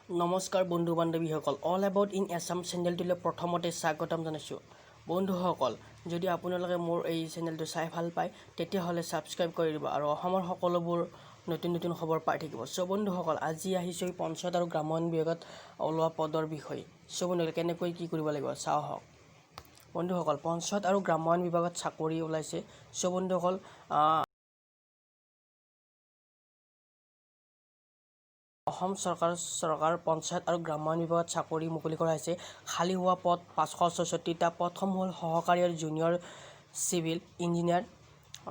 নমস্কাৰ বন্ধু বান্ধৱীসকল, all about in Assam চেনেলটোলৈ প্ৰথমতে স্বাগতম জনাইছোঁ। বন্ধুসকল, যদি আপোনালোকে মোৰ এই চেনেলটো চাই ভাল পায়, তেতিয়াহ'লে ছাবস্ক্ৰাইব কৰি দিব আৰু অসমৰ সকলোবোৰ নতুন নতুন খবৰ পাই থাকিব। চ' বন্ধুসকল, আজি আহিছোঁ পঞ্চায়ত আৰু গ্ৰাম্য বিভাগত ওলোৱা পদৰ বিষয়ে। চ' বন্ধুসকল, কেনেকৈ কি কৰিব লাগিব চাওঁ আহক। বন্ধুসকল, পঞ্চায়ত আৰু গ্ৰাম্য বিভাগত চাকৰি ওলাইছে। চ' বন্ধুসকল, অসম চৰকাৰ পঞ্চায়ত আৰু গ্ৰাম্য বিভাগত চাকৰি মুকলি কৰা হৈছে। খালী হোৱা পদ 566টা। পদসমূহ হ'ল সহকাৰী আৰু জুনিয়ৰ চিভিল ইঞ্জিনিয়াৰ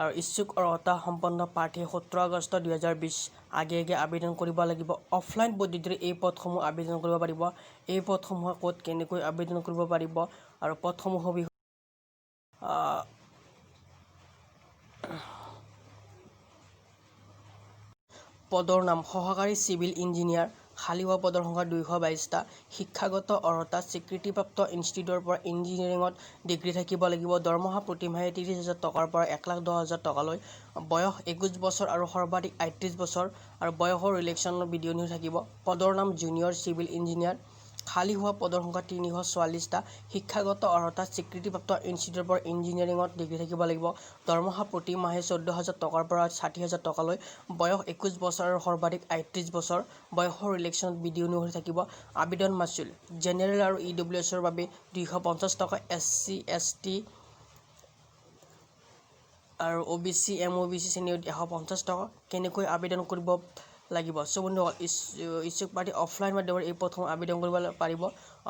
আৰু ইচ্ছুক অৰ্হতা সম্পন্ন প্ৰাৰ্থীয়ে 17 আগষ্ট 2020 আগে আগে আবেদন কৰিব লাগিব। অফলাইন পদ্ধতিৰে এই পদসমূহ আবেদন কৰিব পাৰিব। এই পদসমূহ ক'ত কেনেকৈ আবেদন কৰিব পাৰিব আৰু পদসমূহৰ বিষয়ে, পদৰ নাম সহকাৰী চিভিল ইঞ্জিনিয়াৰ। খালী হোৱা পদৰ সংখ্যা 222টা। শিক্ষাগত অৰ্হতা স্বীকৃতিপ্ৰাপ্ত ইনষ্টিটিউটৰ পৰা ইঞ্জিনিয়াৰিঙত ডিগ্ৰী থাকিব লাগিব। দৰমহা প্ৰতিমাহে 30,000 টকাৰ পৰা 1,10,000 টকালৈ। বয়স 21 বছৰ আৰু সৰ্বাধিক 38 বছৰ আৰু বয়সৰ ৰিলেক্সেশ্যনৰ বিধি অনুসৰি থাকিব। পদৰ নাম জুনিয়ৰ চিভিল ইঞ্জিনিয়াৰ। খালী হোৱা পদৰ সংখ্যা 344টা। শিক্ষাগত অৰ্হতা স্বীকৃতিপ্ৰাপ্ত ইনষ্টিটিউটৰ পৰা ইঞ্জিনিয়াৰিঙত ডিগ্ৰী থাকিব লাগিব। দৰমহা প্ৰতি মাহে 14,000 টকাৰ পৰা 60,000 টকালৈ। বয়স 21 বছৰ আৰু সৰ্বাধিক 38 বছৰ। বয়সৰ ৰিলেক্সেশ্যন বিধি অনুসৰি থাকিব। আবেদন মাচুল জেনেৰেল আৰু ইডব্লিউ এছৰ বাবে 250 টকা, এছ চি, এছ টি আৰু অ' বি চি, এম অ' বি চি শ্ৰেণীত 150 টকা। কেনেকৈ আবেদন কৰিব লাগিব? চ' বন্ধুসকল, ইচ্ছুক প্ৰাৰ্থী অফলাইন মাধ্যমেৰে এই পদসমূহ আবেদন কৰিব পাৰিব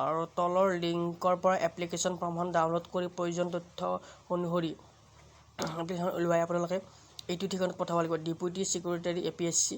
আৰু তলৰ লিংকৰ পৰা এপ্লিকেশ্যন ফৰ্মখন ডাউনলোড কৰি প্ৰয়োজন তথ্য অনুসৰি এপ্লিকেশ্যন উলিয়াই আপোনালোকে এইটো ঠিকনাত পঠাব লাগিব, deputy secretary, APSC.